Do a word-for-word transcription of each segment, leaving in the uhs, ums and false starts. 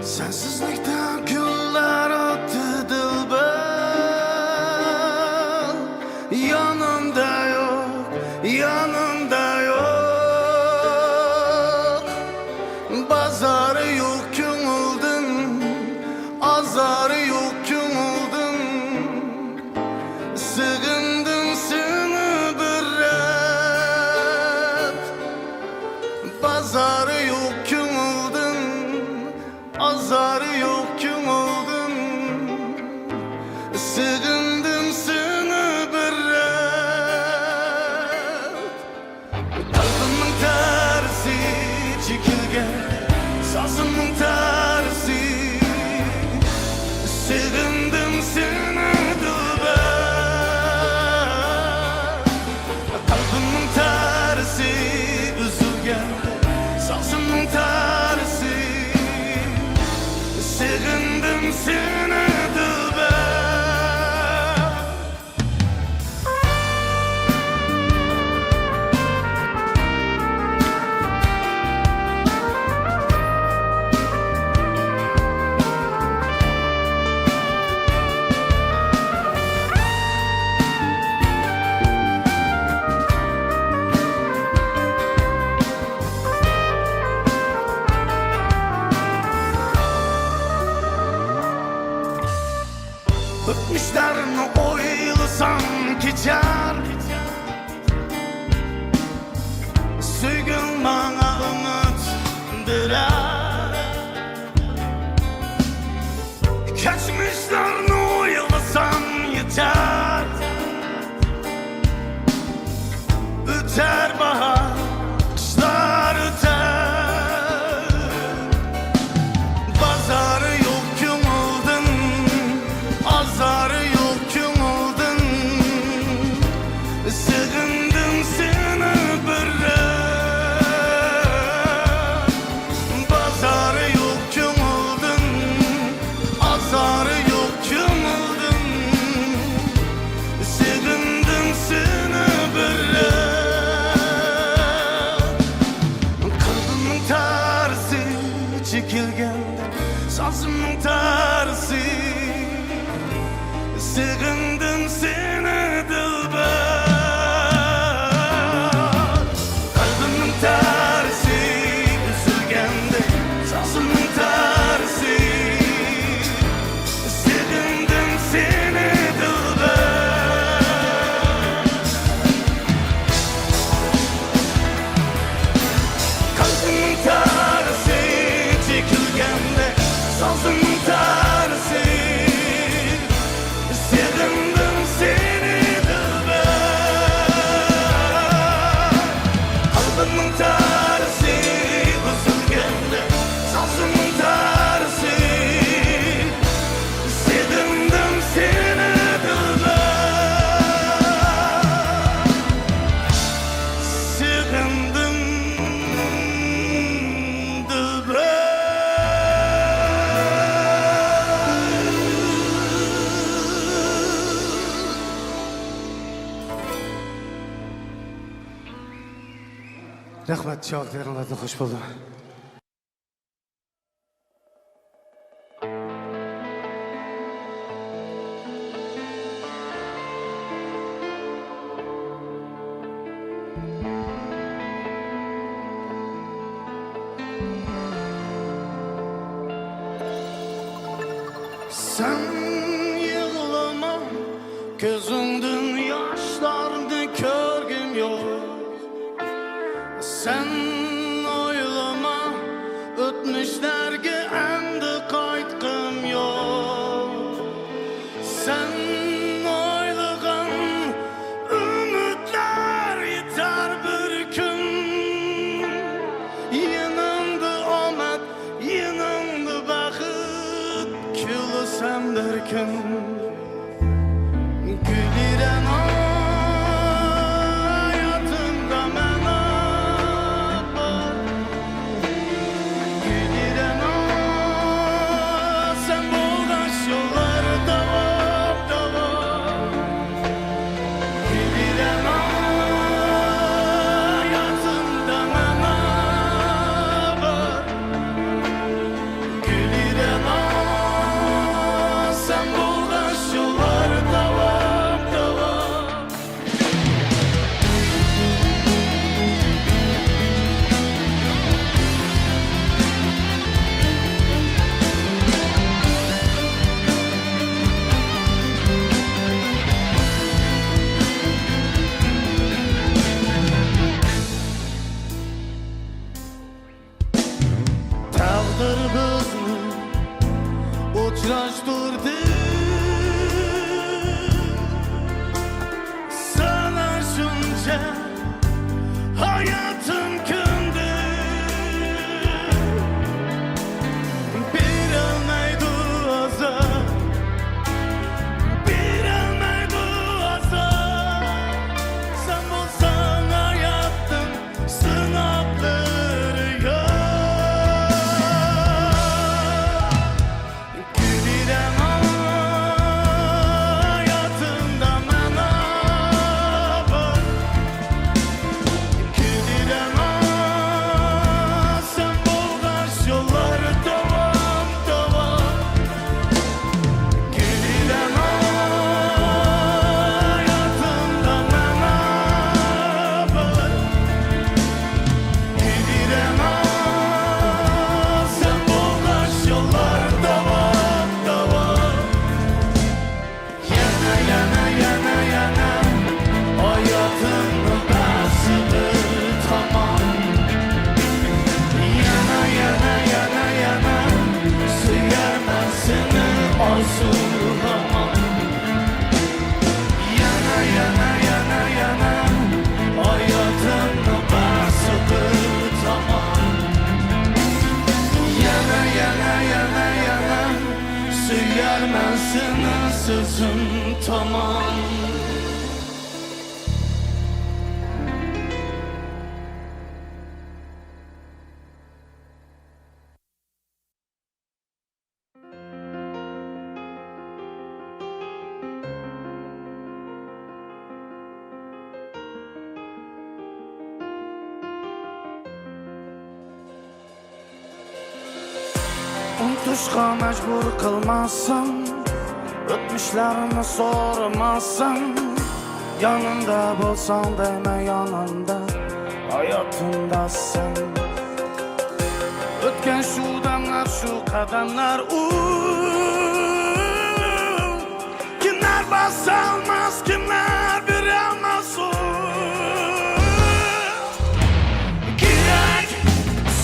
سەنسىزلىكتە كۈنلەر ئۆتتى دىلبەر، يېنىمدا يوق، يېنىمدا يوق. بازارى يوق كۆڭۈلدىن، ئازارى يوق كۆڭۈلدىن. سېغىندىم سېنى بىر رەت، بازارى يوق كۆڭۈلدىن، ئازارى يوق كۆڭۈلدىن. سېغىندىم سېنى بىر رەت. قەلبىمنىڭ تارىسى چېكىلگەن، سازىمنىڭ تارىسى. سېغىندىم سېنى دىلبەر. قەلبىمنىڭ تارىسى ئۈزۈلگەن، سازىمنىڭ تارىسى. سېغىندىم سېنى دىلبەر. ئۆتمۈشلەرنى ئويلىسام كېچەر، سۆيگۈڭ ماڭا ئۈمىد بېرەر. كەچمىشلەرنى ئويلىسام يېتەر، ئۆتەر باھار، قىشلار ئۆتەر. بازارى يوق كۆڭۈلدىن، ئازارى يوق كۆڭۈلدىن. سېغىندىم سېنى بىر رەت. بازارى يوق كۆڭۈلدىن، ئازارى يوق كۆڭۈلدىن. سېغىندىم سېنى بىر رەت. قەلبىمنىڭ تارىسى چېكىلگەندە، سازىمنىڭ تارىسى. سېغىندىم سېنى دىلبەر. قەلبىمنىڭ تارىسى ئۈزۈلگەندەك، سازىمنىڭ تارىسى. سېغىندىم سېنى دىلبەر. قەلبىمنىڭ تارىسى چېكىلگەندەك، سازىمنىڭ تارىسى. سېغىندىم سېنى دىلبەر. قەلبىمنىڭ تارىسى ئۈزۈلگەندە، سازىمنىڭ تارىسى. سېغىندىم سېنى دىلبەر. سېغىندىم دىلبەر. رەھمەت، چاۋاكلىرىڭلارنى خوش بولدۇم. سەن يىغلىما، كۆزۈڭدىن ياشلارنى كۆرگۈم يوق. سەن ئويلىما، ئۆتمۈشلەرگە ئەمدى قايتقۇم يوق. سەن ئويلىغان ئۈمىدلەر يېتەر بىر كۈن. يېنىڭدا ئومەت، يېنىڭدا بەخت، كۈلىسەن بىر كۈن. گۈلىرەم، ھاياتىمدا مانا بار. گۈلىرەم، سەن بولغاچ يوللار داۋام، داۋام. گۈلىرەم، ھاياتىمدا مانا بار. گۈلىرەم، ئايلاشتۇردى سانا شۇنچە ھاياتىم كۈندە. بېرەلمەيدۇ ئازاب، بېرەلمەيدۇ ئازاب. سەن بولساڭ ھاياتتىن سىناقلىرى يوق. كۈلىدەڭ ھاياتىمدا ماڭا بىر، كۈلىدەڭ سەن بولغاچ يوللار داۋام، داۋام. كۈلىدەڭ ھاياتىمدا ماڭا بىر، كۈلىدەڭ سەن بولغاچ يوللار داۋام، داۋام. يەنە، يەنە، يەنە، يەنە ھاياتىمنى بەرسە بىر تامان. يەنە، يەنە، يەنە، يەنە سۆيەرمەن سېنى ئارزۇ ھامان. يەنە، يەنە، يەنە، يەنە ھاياتىمنى بەرسە بىر تامان. يەنە، يەنە، يەنە، يەنە سۆيەرمەن سېنى سۆزۈم تامان. ئۇنتۇشقا مەجبۇر قىلماساڭ، ئۆتمۈشلەرنى سورىماساڭ، يېنىمدا بولساڭ دەيمەن، يېنىمدا، ھاياتىمدا سەن. ئۆتكەن شۇ دەملەر، شۇ قەدەملەر، ئۇ كىملەر باسالماس، كىملەر بېرەلمەس ئۇ. كېرەك،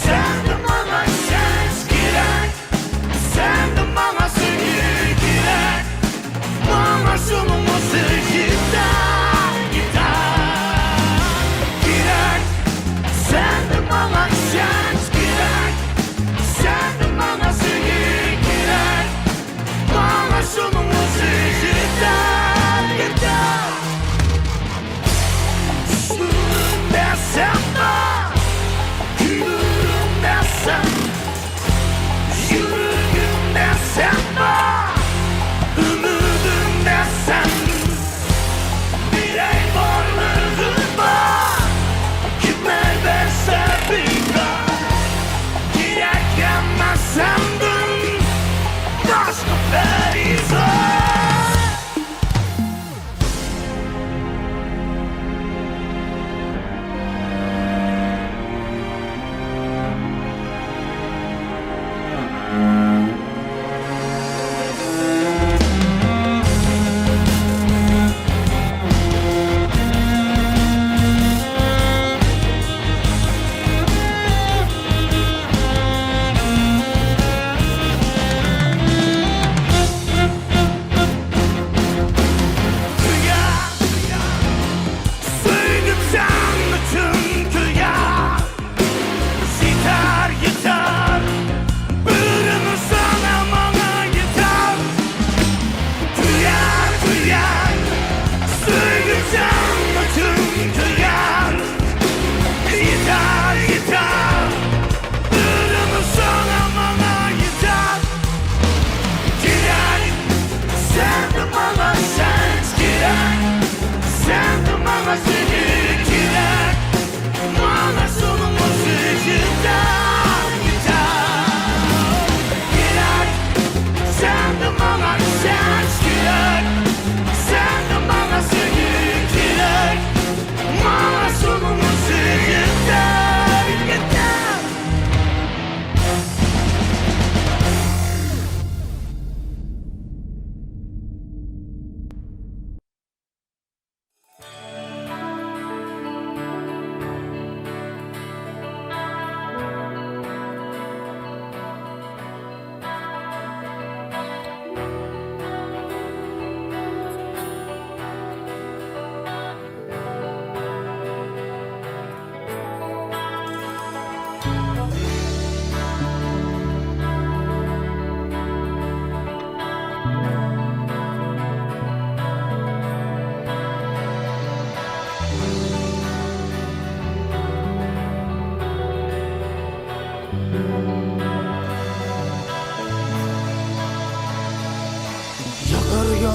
سەندە ماڭا ئىشەنچ كېرەك، سەندە ماڭا سۆيگۈ كېرەك، ماڭا شۇنىڭ ئۆزى يېتەر، يېتەر. كېرەك، سەندە ماڭا ئىشەنچ كېرەك، سەندە ماڭا سۆيگۈ كېرەك، ماڭا شۇنىڭ ئۆزى يېتەر، يېتەر.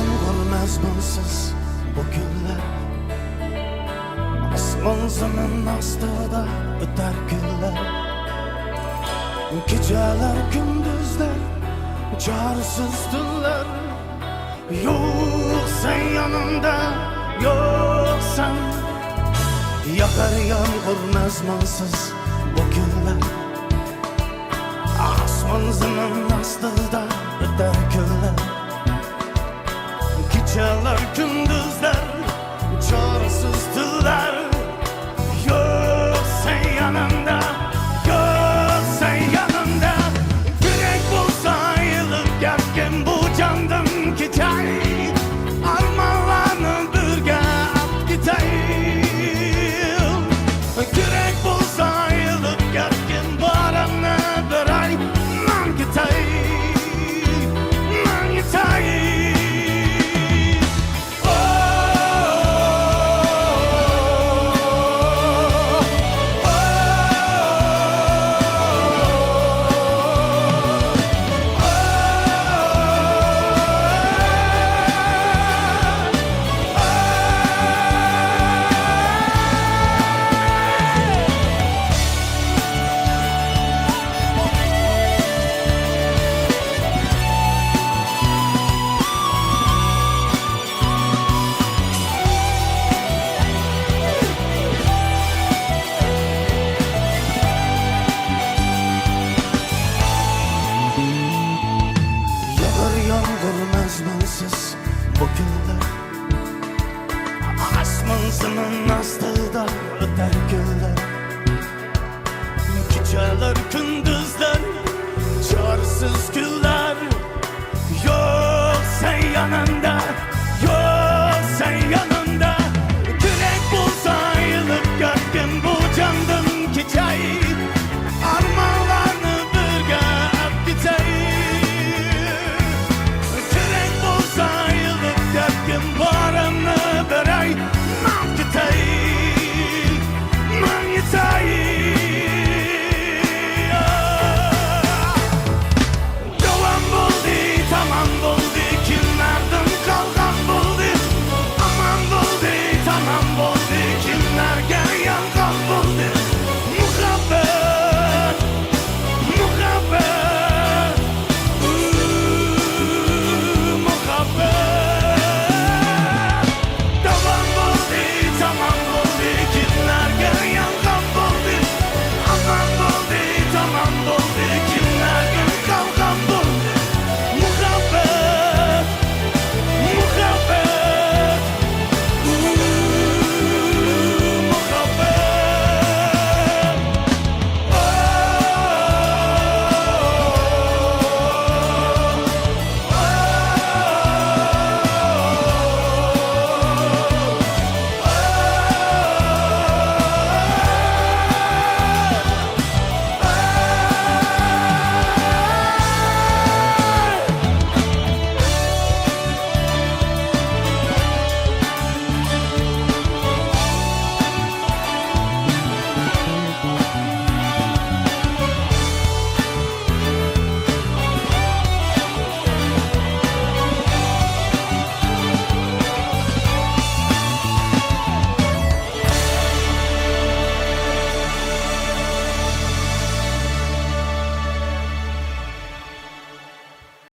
يامغۇر مەزمۇنسىز بۇ كۈنلەر، ئاسمان زېمىن ئاستىدا ئۆتەر كۈنلەر. كېچەلەر، كۈندۈزلەر، چارىسىز تۈنلەر. يوق سەن يېنىمدا، يوق سەن. ياغار يامغۇر مەزمۇنسىز بۇ كۈنلەر، ئاسمان زېمىن ئاستىدا ئۆتەر كۈنلەر. كېچەلەر، كۈندۈزلەر، چارىسىز تۈنلەر. يوق سەن يېنىمدا، يوق سەن يېنىمدا. كېرەك بولسا ئېلىپ كەتكىن بۇ جاندىن كېتەي. ئارمانلارنى بىرگە ئاپ كېتەي. كېرەك بولسا ئېلىپ كەتكىن بارىڭنى بېرەي. مەن كېتەي، مەن كېتەي. ياغار يامغۇر مەزمۇنسىز بۇ كۈنلەر، ئاسمان زېمىن ئاستىدا ئۆتەر كۈنلەر. كېچەلەر، كۈندۈزلەر، چارىسىز كۈنلەر. يوق سەن يېنىمدا.